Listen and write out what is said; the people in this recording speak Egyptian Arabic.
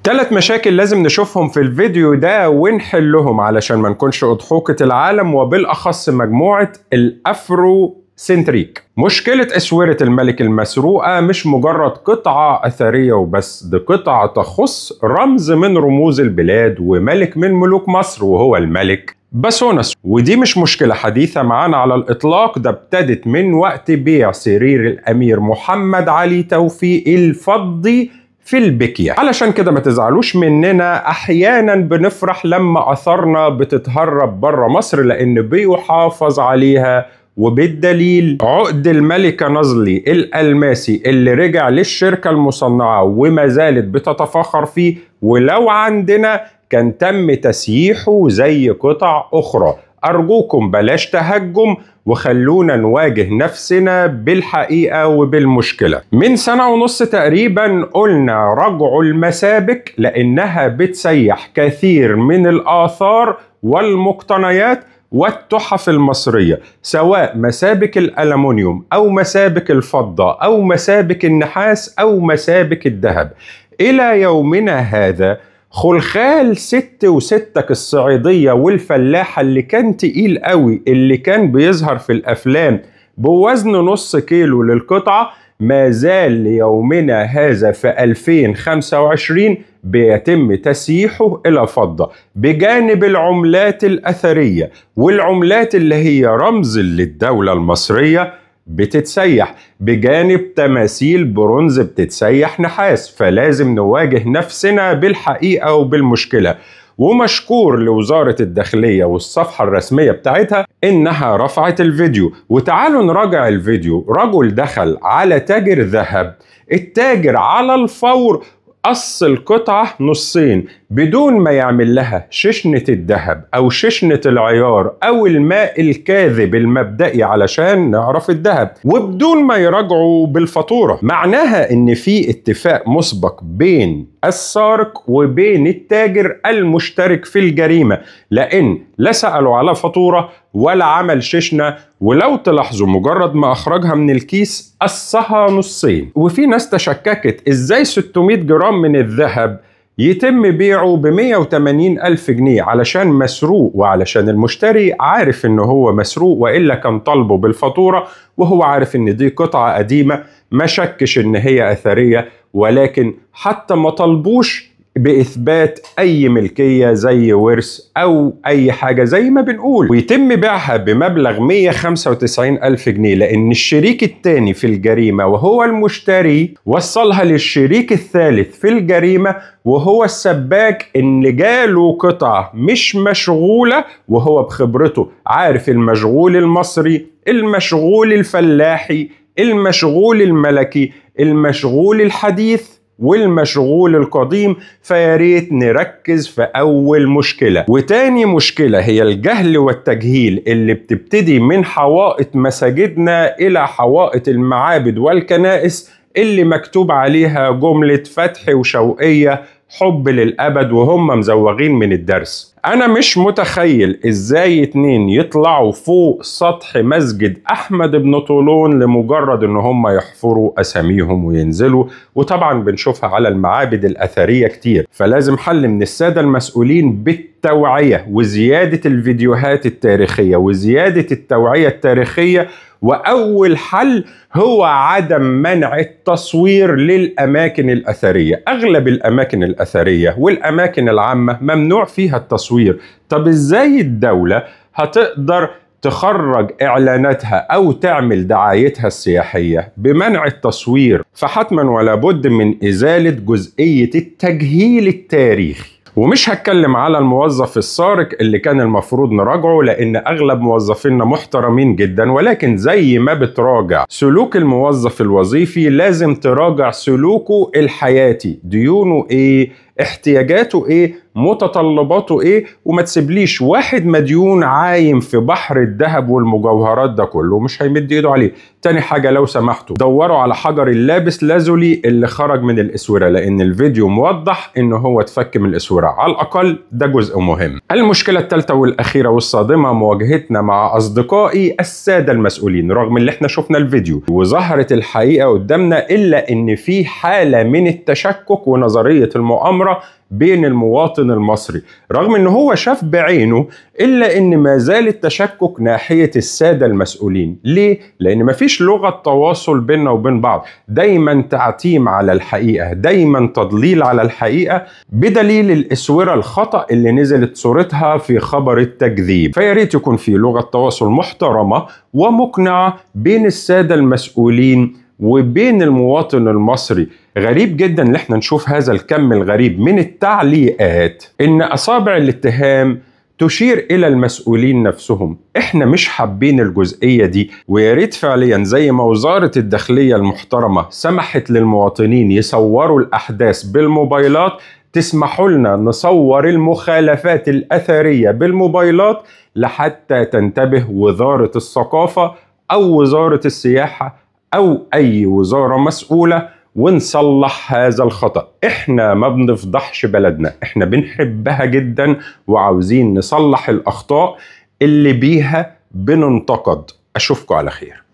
3 مشاكل لازم نشوفهم في الفيديو ده ونحلهم علشان ما نكونش أضحوكة العالم، وبالأخص مجموعة ال Afrocentric. مشكلة أسورة الملك المسروقة مش مجرد قطعة أثرية وبس، دي قطعة تخص رمز من رموز البلاد وملك من ملوك مصر وهو الملك بسونس. ودي مش مشكلة حديثة معانا على الإطلاق، ده ابتدت من وقت بيع سرير الأمير محمد علي توفيق الفضي في البكية. علشان كده ما تزعلوش مننا، احيانا بنفرح لما اثرنا بتتهرب بره مصر لان بيحافظ عليها، وبالدليل عقد الملكة نزلي الألماسي اللي رجع للشركة المصنعة وما زالت بتتفاخر فيه، ولو عندنا كان تم تسييحه زي قطع أخرى. أرجوكم بلاش تهجم وخلونا نواجه نفسنا بالحقيقة وبالمشكلة. من 1.5 سنة تقريبا قلنا رجعوا المسابك لأنها بتسيح كثير من الآثار والمقتنيات والتحف المصرية، سواء مسابك الألمنيوم أو مسابك الفضة أو مسابك النحاس أو مسابك الذهب. إلى يومنا هذا خلخال ست وستك الصعيدية والفلاحة اللي كان تقيل قوي اللي كان بيظهر في الأفلام بوزن نص كيلو للقطعة، ما زال ليومنا هذا في 2025 بيتم تسييحه إلى فضة، بجانب العملات الأثرية والعملات اللي هي رمز للدولة المصرية بتتسيح، بجانب تماثيل برونز بتتسيح نحاس. فلازم نواجه نفسنا بالحقيقة وبالمشكلة. ومشكور لوزارة الداخلية والصفحة الرسمية بتاعتها إنها رفعت الفيديو. وتعالوا نراجع الفيديو. رجل دخل على تاجر ذهب، التاجر على الفور قص القطعة نصين بدون ما يعمل لها ششنة الذهب أو ششنة العيار أو الماء الكاذب المبدئي علشان نعرف الذهب، وبدون ما يراجعوا بالفاتورة. معناها إن في اتفاق مسبق بين السارق وبين التاجر المشترك في الجريمة، لأن لا سألوا على فاتورة ولا عمل ششنة، ولو تلاحظوا مجرد ما أخرجها من الكيس قصها نصين. وفي ناس تشككت إزاي 600 جرام من الذهب يتم بيعه ب 180 ألف جنيه علشان مسروق، وعلشان المشتري عارف إن هو مسروق، وإلا كان طالبه بالفاتورة وهو عارف إن دي قطعة قديمة، ما شكش إن هي أثرية، ولكن حتى ما طلبوش بإثبات أي ملكية زي ورث أو أي حاجة زي ما بنقول، ويتم بيعها بمبلغ 195 ألف جنيه، لأن الشريك الثاني في الجريمة وهو المشتري وصلها للشريك الثالث في الجريمة وهو السباك، إن جاله قطعة مش مشغولة، وهو بخبرته عارف المشغول المصري، المشغول الفلاحي، المشغول الملكي، المشغول الحديث، والمشغول القديم. فياريت نركز في أول مشكلة. وتاني مشكلة هي الجهل والتجهيل اللي بتبتدي من حوائط مساجدنا إلى حوائط المعابد والكنائس اللي مكتوب عليها جملة فتح وشوقية حب للأبد وهم مزوغين من الدرس. أنا مش متخيل إزاي 2 يطلعوا فوق سطح مسجد أحمد بن طولون لمجرد إن هم يحفروا أساميهم وينزلوا، وطبعا بنشوفها على المعابد الأثرية كتير. فلازم حل من السادة المسؤولين بالتوعية وزيادة الفيديوهات التاريخية وزيادة التوعية التاريخية. وأول حل هو عدم منع التصوير للأماكن الأثرية. أغلب الأماكن الأثرية والأماكن العامة ممنوع فيها التصوير. طب إزاي الدولة هتقدر تخرج إعلاناتها أو تعمل دعايتها السياحية بمنع التصوير؟ فحتما ولا بد من إزالة جزئية التجهيل التاريخي. ومش هتكلم على الموظف السارق اللي كان المفروض نراجعه، لأن أغلب موظفينا محترمين جدا، ولكن زي ما بتراجع سلوك الموظف الوظيفي لازم تراجع سلوكه الحياتي، ديونه إيه، احتياجاته إيه، متطلباته إيه، وما تسيبليش واحد مديون عايم في بحر الذهب والمجوهرات ده كله مش هيمد ايده عليه. تاني حاجة لو سمحتوا دوروا على حجر اللابس لازولي اللي خرج من الاسورة، لان الفيديو موضح ان هو اتفك من الاسورة، على الاقل ده جزء مهم. المشكلة الثالثة والاخيرة والصادمة مواجهتنا مع اصدقائي السادة المسؤولين، رغم اللي احنا شفنا الفيديو وظهرت الحقيقة قدامنا، الا ان في حالة من التشكك ونظرية المؤامرة الصورة بين المواطن المصري، رغم ان هو شاف بعينه، الا ان ما زال التشكك ناحية السادة المسؤولين. ليه؟ لان مفيش لغة تواصل بيننا وبين بعض، دايما تعتيم على الحقيقة، دايما تضليل على الحقيقة، بدليل الاسورة الخطأ اللي نزلت صورتها في خبر التكذيب. فياريت يكون في لغة تواصل محترمة ومقنعة بين السادة المسؤولين وبين المواطن المصري. غريب جدا ان احنا نشوف هذا الكم الغريب من التعليقات ان اصابع الاتهام تشير الى المسؤولين نفسهم. احنا مش حابين الجزئية دي، ويا ريت فعليا زي ما وزارة الداخلية المحترمة سمحت للمواطنين يصوروا الاحداث بالموبايلات، تسمحوا لنا نصور المخالفات الاثرية بالموبايلات لحتى تنتبه وزارة الثقافة او وزارة السياحة أو أي وزارة مسؤولة ونصلح هذا الخطأ. إحنا ما بنفضحش بلدنا، إحنا بنحبها جدا وعاوزين نصلح الأخطاء اللي بيها بننتقد. أشوفكم على خير.